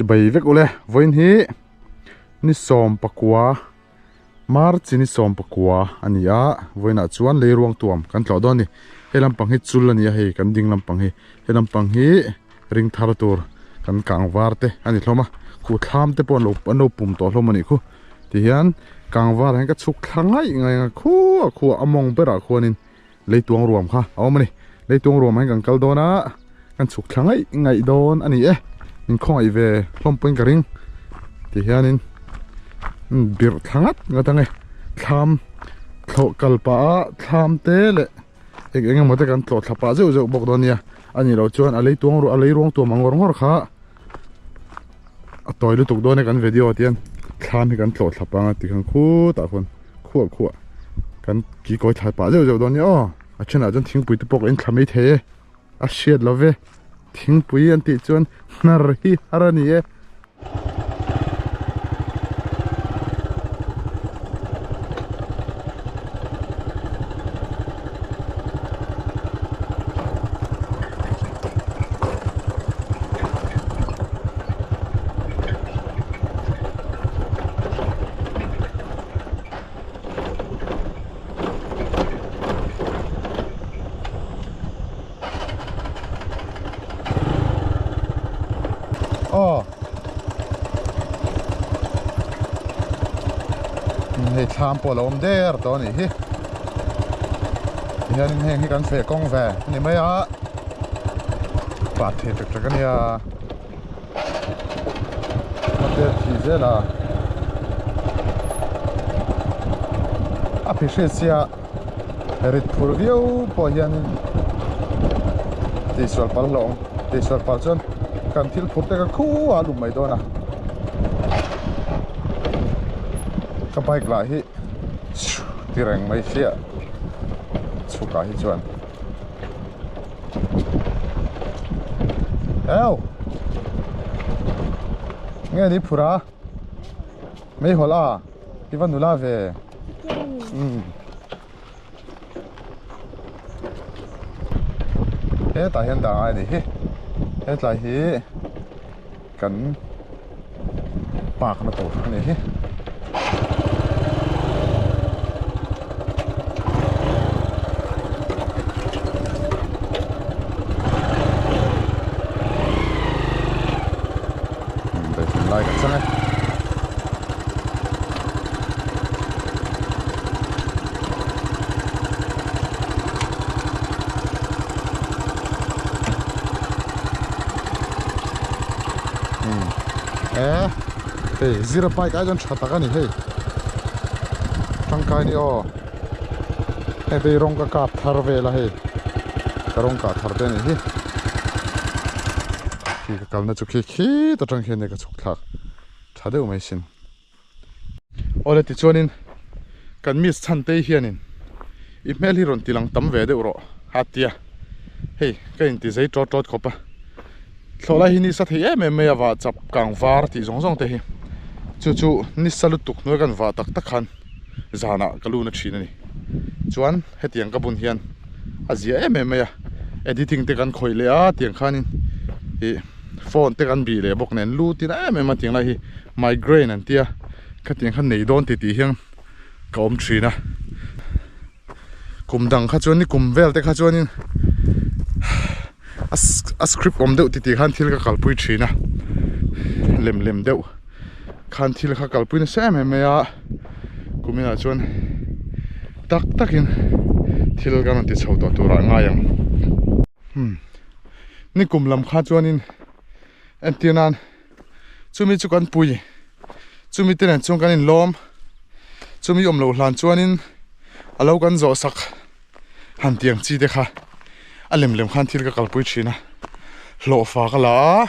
Chibai vek ule vawiin hi ni sawm pakua March ni sawm pakua a ni a vawiinah chuan lei ruang tuam kan tlawh dawn a ni hei lampang hi chul a ni a hei kan ding lampang hi hei lampang hi ring thar tur kan kang var te a ni hlawm a khu thlam te pawh an lo an lo pum tawh hlawm a nih khu tihian kang varah hian ka chhuk thla ngaih ngaih a khuah khuah a mawng berah khuanin Leituang ruam kha a awm a ni. Leituang ruamah hian kan kal dawn a, kan chhuk thla ngaih ngaih dawn a ni e. Min khawngaih ve hlawm pawhin ka ring. Ti hianin birh thla ngat ngat ang e. Thlam thlawh kal pah a thlam te leh eng eng emaw te kan tlawh thla pah zeuh zeuh bawk dawn nia. A nih loh chuan a leituang a lei ruang tuam ang ngawr ngawr kha a tawi lutuk dawn e kan video ah te hian thlam hi kan tlawh thla pang a tikhan khutah khuan. Khuah khuah kan ki kawi thlai pah zeuh zeuh dawn nia aw a thenah chuan thingpui te pawh ka inthla mai thei e a hriat lo ve thingpui an tih chuan hnar hi har a ni e. Aw hei thlam pawh a lo awm der tawh a nih hi tihianin heng hi kan feh kawng ve a ni mai a pah thei ṭek ṭek a nia. Hotel thih zel a a phi hriat sia rit phur viau pawh hianin tihsual palh hlawh ang tihsual palh chuan kan thil phur te kha khuaa lum mai dawn a ka bike lah hi ti reng mai sia chhukah hi chuan. Eo Nge ni phur a Mei hawl a I va nula ve Umm Hetah hian dah ngai a ni hi Hetlai hi kan park na tur a ni hi. Daihlim lai ka chang e. E hei zira bike ai chuan tha tak a ni hei tangkai ni aw hei te hi rawng ka kap thar vel a hei ka rawng kah thar te a nih hi khi ka kalna chu khi khit atang khian ka chhuk thlak tha deuh mai sin. Awle tichuanin kan miss chhantei hianin i hmel hi rawn ti lang tam ve deuh rawh a tia hei ka inti zei tawt tawt khawp a thlawh lai hi nisa thei em em mai a vah chap kang var tih zawng zawng te hi chu chu nisa lutuk hnuai kan vah tak tak khan zanah ka lu na thin a ni chuan hetiang ka bun hian a zia em em mai a editing te kan khawih leh a tiang khanin ih phone te kan bih leh bawk nen lu tina em em a tiang lai hi migraine an tia khatiang kha nei dawn ti tih hian ka awm thin a kum dang kha chuan ni kum vel te kha chuanin a script awm deuh ti tih khan thil ka kalpui thin a lem lem deuh khan thil kha kalpui nasa em em mai a kuminah chuan tak takin thil kan rawn ti chho tawh turah ngai ang ni kum lam kha chuanin entir nan. Chumi chu kan pui chumi te nen chuan kan inlawm chumi awm loh hlan chuanin a lo kan zawh sak han tiang chi te kha a lem lem khan thil ka kalpui thin a hlawhfa ka la a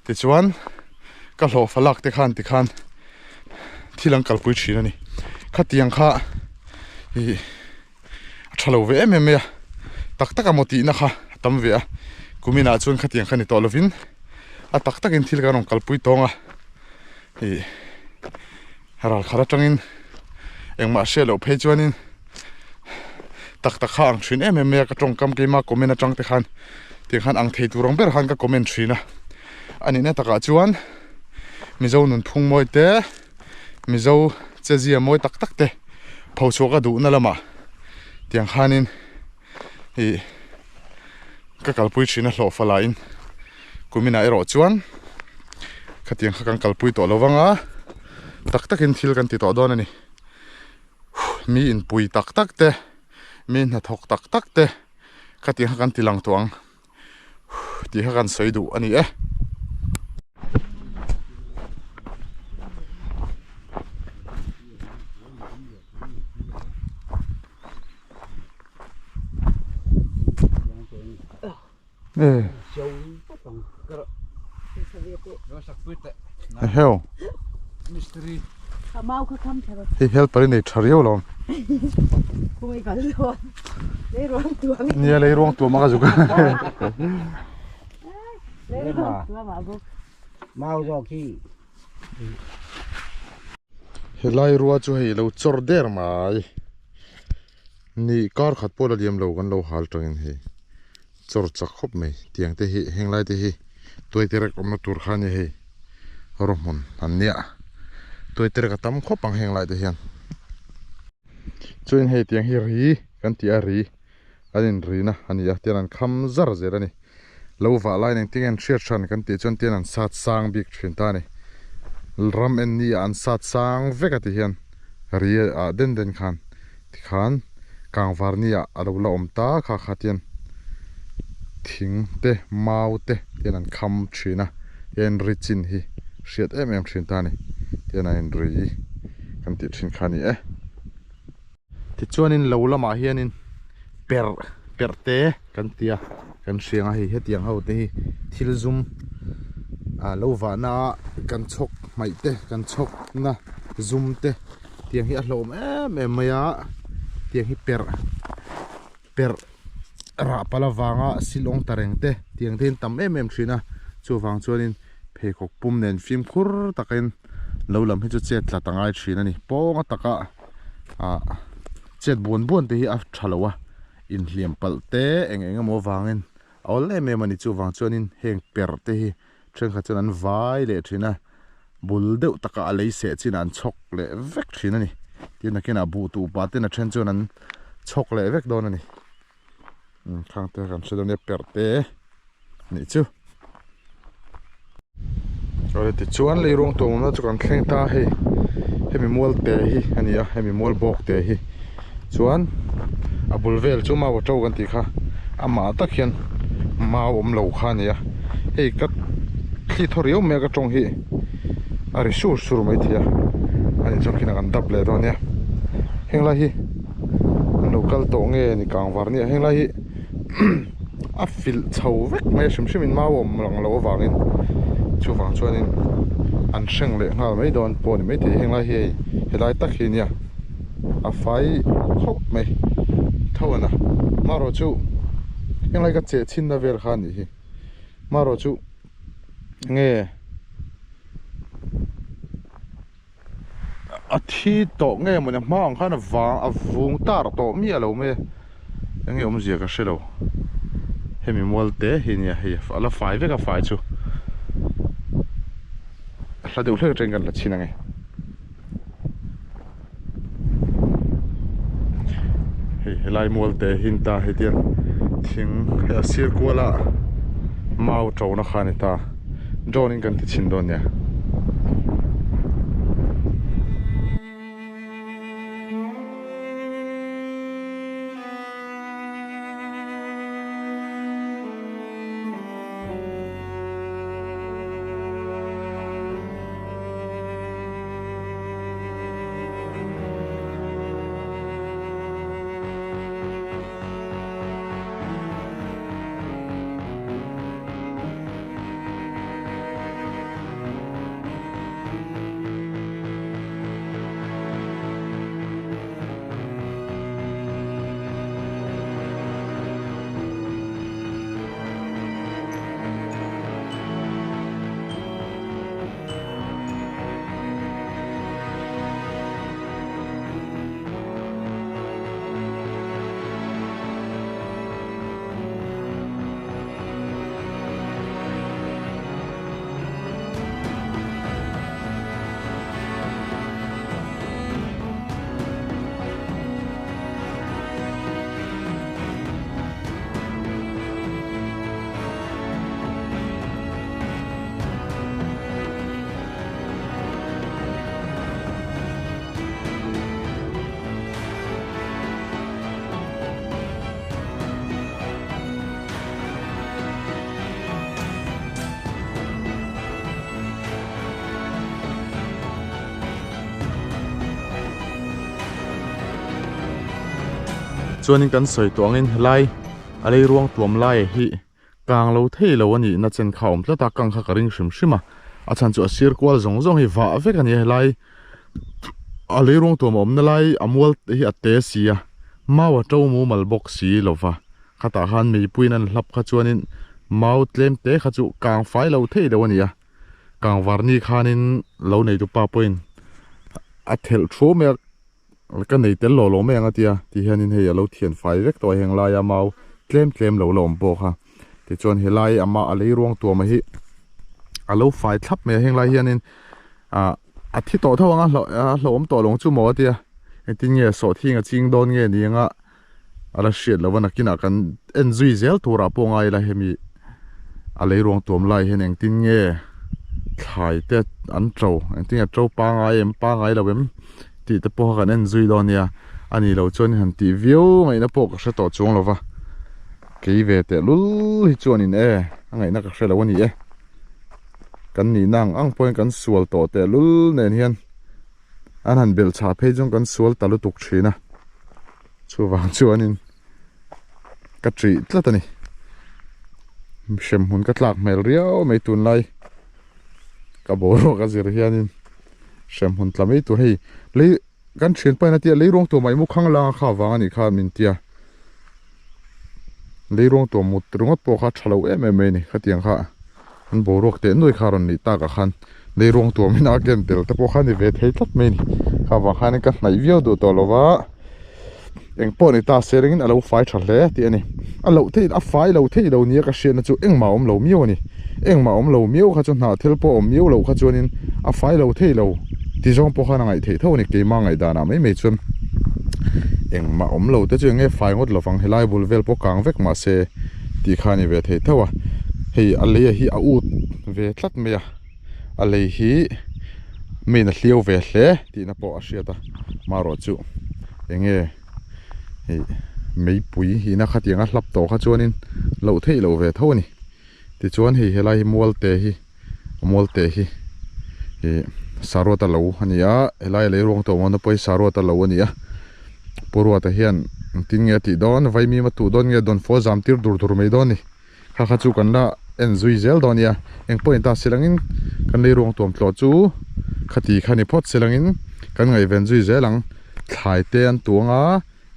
tichuan ka hlawhfa lak te khan tikhan thil an kalpui thin a ni khatiang kha ih a tha lo ve em em mai a tak tak a maw tihna kha a tam ve a kuminah chuan khatiang kha ni tawh lovin a tak takin thil kan rawn kalpui tawng a ih ral khat atangin engmah hriat loh phei chuanin tak tak kha ang thin em em mai a ka tawngkam keima comment atang te khan tiang khan ang thei tur ang ber khan ka comment thin a. A nihna takah chuan Mizo nunphung mawi te, Mizo chezia mawi tak tak te phochhuak a duhna lamah tiang khanin ih ka kalpui thin a hlawh fa lahin kuminah erawh chuan khatiang kha kan kalpui tawh lo vang a, tak takin thil kan ti tawh dawn a ni. Mi inpui tak tak te, mi hnathawk tak tak te khatiang kha kan ti lang tawh ang tih kha kan sawi duh a ni e. Heo Hei helper i nei tha riau lo Nia lei ruang tuam a ka zuk Helai rua chu hei lo chawr der mai Ni kar khat pawh la liam lo kan lo hal tangin hei chawr chak khawp mai tiang te hi heng lai te hi tuai te rek awmna tur kha a ni hei rawhmun an nia tuai te rek a tam khawp ang heng lai te hian chuan hei tiang hi ri kan tih a ri an in ri na a ni a tian an kham zar zel a ni lo vah lai nen tinge an hriat hran kan tih chuan tian an sat sang bik thin ta a ni ram en ni ah an sat sang vek a ti hian ri ah den den khan tikhan kangvar ni ah a lo la awm ta kha kha tian thing te mau te tian an kham thin a tian ri chin hi hriat em em thin ta a ni tian a in ri kan tih thin kha a ni e. Tichuanin lo lamah hianin perh perh te kan ti a kan hriang a hei hetiang ho te hi thil zum ah lo vahna a kan chhawk hmaih te kan chhawk na zum te tiang hi a hlawm em em mai a tiang hi perh perh rah pal avanga silawng ta reng te tiang te hi an tam em em thin a chuvang chuanin pheikhawk pum nen fimkhur takin lo lam hi chu chet tlat a ngai thin a ni pawnga taka ah chet buan buan te hi a tha lo a inhliam palh te eng eng emaw avangin a awl em em a ni chuvang chuanin heng perh te hi thenkhat chuan an vai leh thin a bul deuh taka a lei seh chin ah an chhawk leh vek thin a ni tin nakinah buh tuh pah ten a then chuan an chhawk leh vek dawn a ni khang te kan hre dawn nia perh te nih chu. Awle tichuan lei ruang tuam awmna chu kan thleng ta a hei hemi mual te hi a ni a hemi mual bawk te hi chuan a bul vel chu mau a to kan tih kha amah tak hian mau awm lo kha a ni a hei ka thli thaw riau mai a ka tawng hi a ri sur sur mai thei a ani chuan khian kan dap leh dawn nia henglai hi an lo kal tawh nge ni kang var nia henglai hi. a filh chho vek mai a hrim hrim in mau awm lang loh avangin chuvang chuanin an hreng leh nghal mai dawn pawh a ni maithei henglai hi hei helai tak hi nia a fai khawp mai tho a na marawh chu henglai ka cheh chhin na vel kha a nih hi marawh chu nge. A thi tawh nge mawni a hma ang khan a vang a vung tar tawh miah lo mai a eng nge awmzia ka hre lo hemi mual te hi nia hei a la fai vek a fai chu a hla deuh hlek atangin kan la chhin ange hei helai mual te hi ni ta hei tiang thing hei a sir kual a mau to na kha a ni ta. Drone in kan ti chhin dawn nia. Chuanin kan sawi tawh angin helai a lei ruang tuam lai hi kang lo thei lo a nih na chen kha a awm tlat a, kang kha ka ring hrim hrim a, a chhan chu a sir kual zawng zawng hi vah vek a ni a helai a lei ruang tuam a awmna lai a mual te hi a te si a, mau a to mumal bawk si lo va, khatah khan meipuiin an hlap kha chuanin mau tlem te kha chu kang fai lo thei lo a ni a. Kangvarni khanin lo neitu pa pawhin a thelh thu mai a ka nei tel lo lo mai ang a tia ti hianin hei a lo thian fai vek tawh a heng laia mau tlem tlem lo la awm pawh kha tichuan helai amah a lei ruang tuam hi a lo fai thlap mai a heng lai hianin ah a thi tawh tho ang a a hlauhawm tawh lo ang chu maw a tia engtin nge sawhthing a ching dawn nge ni anga a la hriat loh a nakinah kan en zui zel turah pawh ngai ila hemi a lei ruang tuam lai hian engtin nge thlai te an to engtin nge to pangai em pangai lo em tih te pawh kha kan en zui dawn nia a nih loh chuan han tih viau ngaihna pawh ka hre tawh chuang lo va kei ve teh lul hi chuanin e a ngaihna ka hre lo a ni e kan nihna ang ang pawhin kan sual tawh teh lul nen hian. An han belh chhah phei chuan kan sual ta lutuk thin a, chuvang chuanin ka ṭih tlat a ni. Hremhmun ka tlak hmel riau mai tunlai ka boruak a zir hianin hremhmun tla mai tur hei lei kan thian pahin a tia lei ruang tuah mai mu khang langa kha vang a nih kha min tia lei ruang tuah mut ringawt pawh kha tha lo em em mai a ni khatiang kha. An boruak teh nuai kha rawn nih takah khan lei ruang tuam in a ken tel te pawh kha ni ve thei tlat mai a ni. Kha vang khanin ka hnaih viau duh tawh lo va, eng pawh ni ta se ringin a lo fai tha hle tih a ni. A loh theih a fai lo theih lo nia ka hriatna chu engmah a awm lo miau a ni. Engmah a awm lo miau kha chu hnah thil pawh a awm miau loh kha chuanin a fai lo thei lo ti zawng pawh khan a ngaih theih tho a ni. Keimah ngaihdanah mai mai chuan engmah awm lo te chu eng nge fai ngawt lovang helai bul vel pawh kang vek mahse tih kha a ni ve thei tho a hei a lei a hi a ut ve tlat mai a a lei hi main a hliau ve hle tihna pawh a hriat a marawh chu eng nge hei meipui ina khatiang a hlap tawh kha chuanin loh theih loh ve tho a ni tichuan hei helai hi mual te hi mual te hi ih saruat a lo a ni a helai a lei ruang tawh mawn a pawh hi saruat a lo a ni a Pu Ruata hian engtin nge a tih dawn vaimim a tuh dawn nge dawnfua zam tir dur dur mai dawn a ni kha kha chu kan la en zui zel dawn a nia eng pawh in ta se langin kan lei ruang tuam tlawh chu khati kha ni phawt se langin kan ngaihven zui zel ang thlai te an tuang a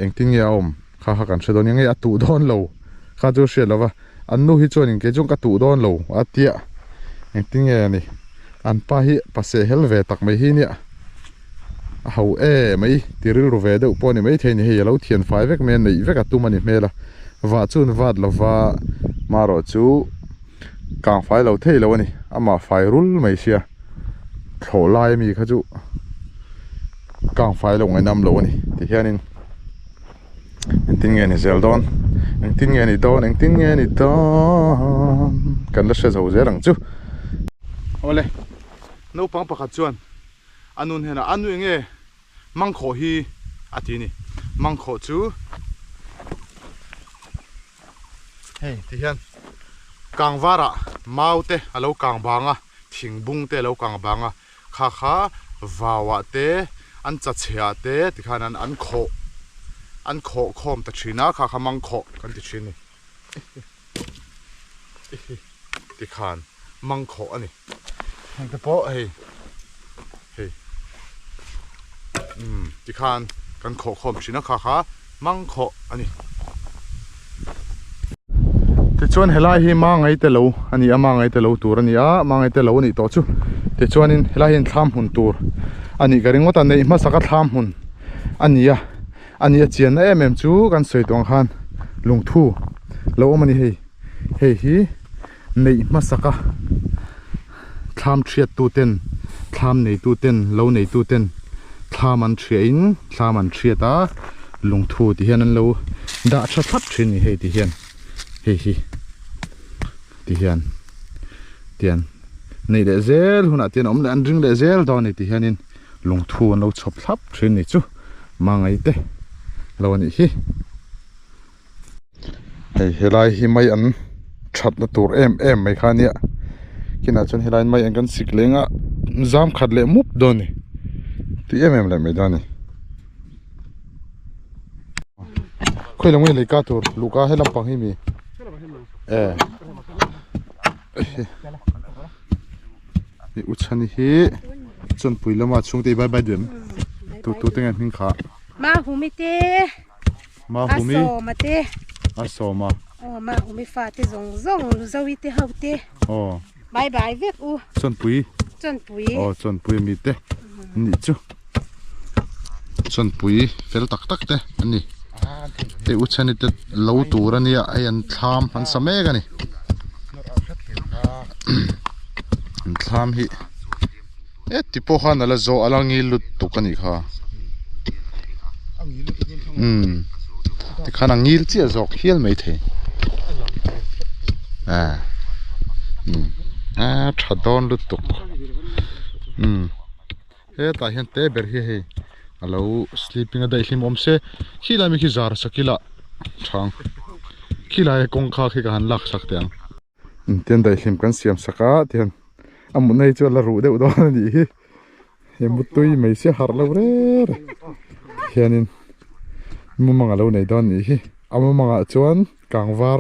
engtin nge a awm kha kha kan hre dawn nia nge a tuh dawn lo kha chu hriat lo va an nu hi chuan in kei chuan ka tuh dawn lo a tia engtin nge a ni an pa hi paseh hel ve tak mai hi nia. A ho e mai ti rilru ve deuh pawh a ni maithei a ni hei a lo thian fai vek mai a neih vek a tum a ni hmel a vah chu an vat lova marawh chu kang fai lo thei lo a ni amah fai rul mai sia thlawh lai ami kha chu kang fai lo ngainam lo a ni ti hianin engtin nge ni zel dawn engtin nge ni dawn engtin nge ni dawn kan la hre zo zel ang chu awle naupang pakhat chuan. A nun hnenah a nu enge mangkhawh hi a ti a ni. Mangkhawh chu hei ti hian kangvarah mau te a lo kang bang a, thing bung te a lo kang bang a, kha kha vauah te an chachhehah te tikhan an an khawh an khawh khawm ta thin a, kha kha mangkhawh kan ti thin a ni. Tikhan mangkhawh a ni. Heng te pawh hei hei umm tikhan kan khawh khawm thin a kha kha mangkhawh a ni. Tichuan helai hi mangai te lo a ni a mangai te lo tur a ni a mangai te lo a nih tawh chu tichuanin helai hian thlam hmun tur a nih ka ringawt a neih hmasa ka thlam hmun a ni a. A ni a chianna em em chu kan sawi tawh ang khan lungthu lo awm a ni hei hei hi neih hmasak a thlam thiat tu ten thlam nei tu ten lo nei tu ten thlam an thiah in thlam an thiat a lungthu ti hian an lo dah tha thlap thin a ni hei ti hian hei hi ti hian tian neih leh zel hunah tian awm leh an ring leh zel dawn a ni ti hianin lungthu an lo chhawp thlap thin a ni chu mangai te lo a nih hi hei helai hi mai an that na tur em em mai kha ania kinah chuan helai mai an kan sik leng a zam khat leh mup dawn a ni tih em em leh mai dawn a ni. Khawi lam nge leika tur luhka he lampang hi mi e i u chhani hi chawnpui lama chhungte i bye bye duh em tu tu te nge hming kha Mahumi te Mahumi Asawma te Asawma aw Mahumi fa te zawng zawng Luzovi te ho te aw bye bye vek u Chawnpui Chawnpui aw chawnpui mi te an nih chu Chawnpui fel tak tak te an ni hei u chhani te lo tur a nia hei an thlam an sa mek a ni an thlam hi heti pawh khan a la zawh a la ngil lutuk a nih kha umm tikhan a ngil chiah zawk hial maithei ah umm a tha dawn lutuk umm hetah hian te ber hi hei a lo sleeping a daih hlim awm se khilai mi khi zar sak ila thang khilai kawngka khi ka han lak sak teh ang. Tian daihlim kan siam sak a tihian a mutna hi chu a la ruh deuh dawn a nih hi he mutui mai sia harh lo rêr hianin mumang a lo nei dawn a nih hi a mumangah chuan kangvar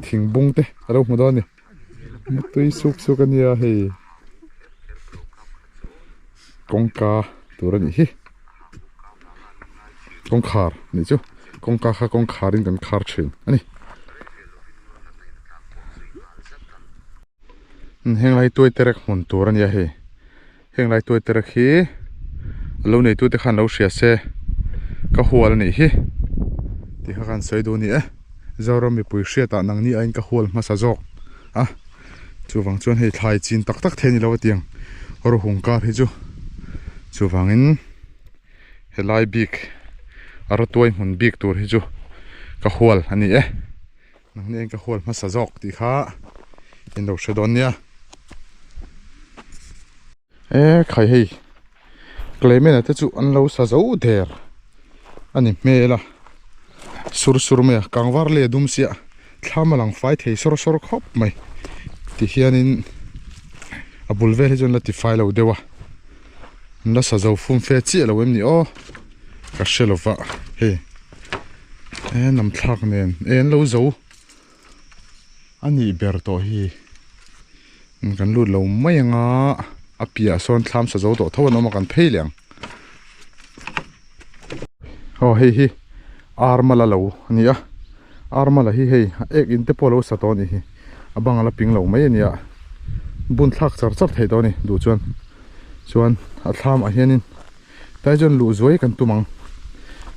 thing bung te a lo hmu dawn a ni mutui suk suk a nia hei kawngka tur a nih hi kawngkhar a nih chu kawngka kha kawngkhar in kan khar thin a ni heng lai tuai terek hmun tur a nia hei heng lai tuai terek hi a lo nei tute khan lo hria se ka hual a nih hi tih kha kan sawi duh a ni e Zoram mipui hriatah nangni aiin ka hual hmasa zawk a. Chuvang chuan hei thlai chin tak tak thei a ni lo a tiang rawhung kar hi chu chuvangin helai bik a rawtuai hmun bik tur hi chu ka hual a ni e nangni hian ka hual hmasa zawk tih kha in lo hre dawn nia e khai hei Clement-a te chu an lo sa zo der a ni hmel a sur sur mai a kangvar leh a dum sia thlam a lang fai thei sawr sawr khawp mai ti hianin a bul vel hi chuan la ti fai lo deuh a an la sa zo fum fe chiah lo em ni aw ka hre lo va hei e nam thlak nen e an lo zo a nih ber tawh hi. Kan lut lo mai anga a piah sawn thlam sa zo tawh tho an awm a kan phei leh ang. Aw hei hi armala lo a ni a armala hi hei a ek in te pawh a lo sa tawh a nih hi a bang a la ping lo mai a nia bun thlak char char theih tawh a ni duh chuan chuan a thlam ah hianin tlai chuan luh zuai kan tum ang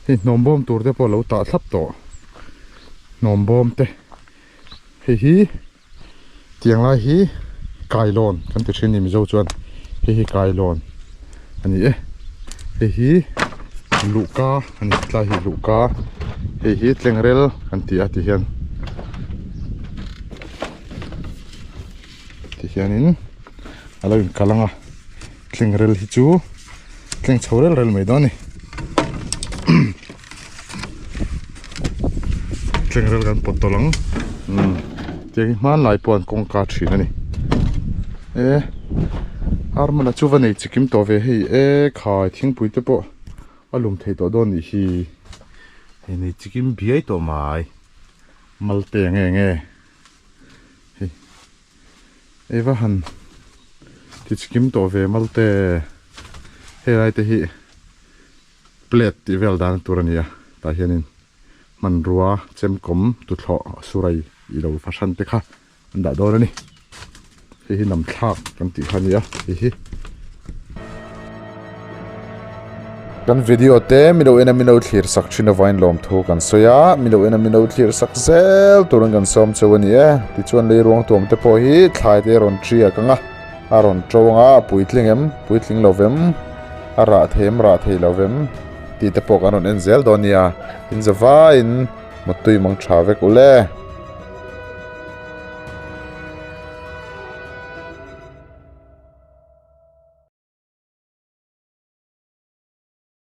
hei hnawm bawm tur te pawh a lo tah thlap tawh hnawm bawm te hei hi. Tiang lai hi kailawn kan ti thin a ni Mizo chuan hei hi kailawn a ni e hei hi luhka a ni tlai hi luhka hei hi tlengrel kan ti a ti hian ti hianin a lo inkal ang a tlengrel hi chu tleng chho rel rel mai dawn a ni Tlengrel kan pawt tawlh ang umm tiang hi hmanlai pawh an kawngka thin a ni e armala chu va nei chikim tawh ve hei e khai thingpui te pawh a lum thei tawh dawn nih hi hei nei chikim biai tawh mai malte nge nge hei ei va han ti chikim tawh ve malte helai te hi. Plate tih vel dan tur a ni a, tah hianin hmanrua chemkawm tuthlawh surai ilo fahran te kha an dah dawn a ni. Hei hi nam thlak kan tih kha a ni a, hei hi. Kan video te milo ena milo thlir sak thin avain lawmthu kan sawi a, milo ena milo thlir sak zel turin kan sawm cheu a ni e. Tichuan lei ruang tuam te pawh hi thlai te rawn ṭiak ang a, a rawn ṭo ang a, a puitling em, puitling lo vem. A rah thei em rah thei lo vem tih te pawh kan rawn en zel dawn nia. In zavaiin mutui mang tha vek ule.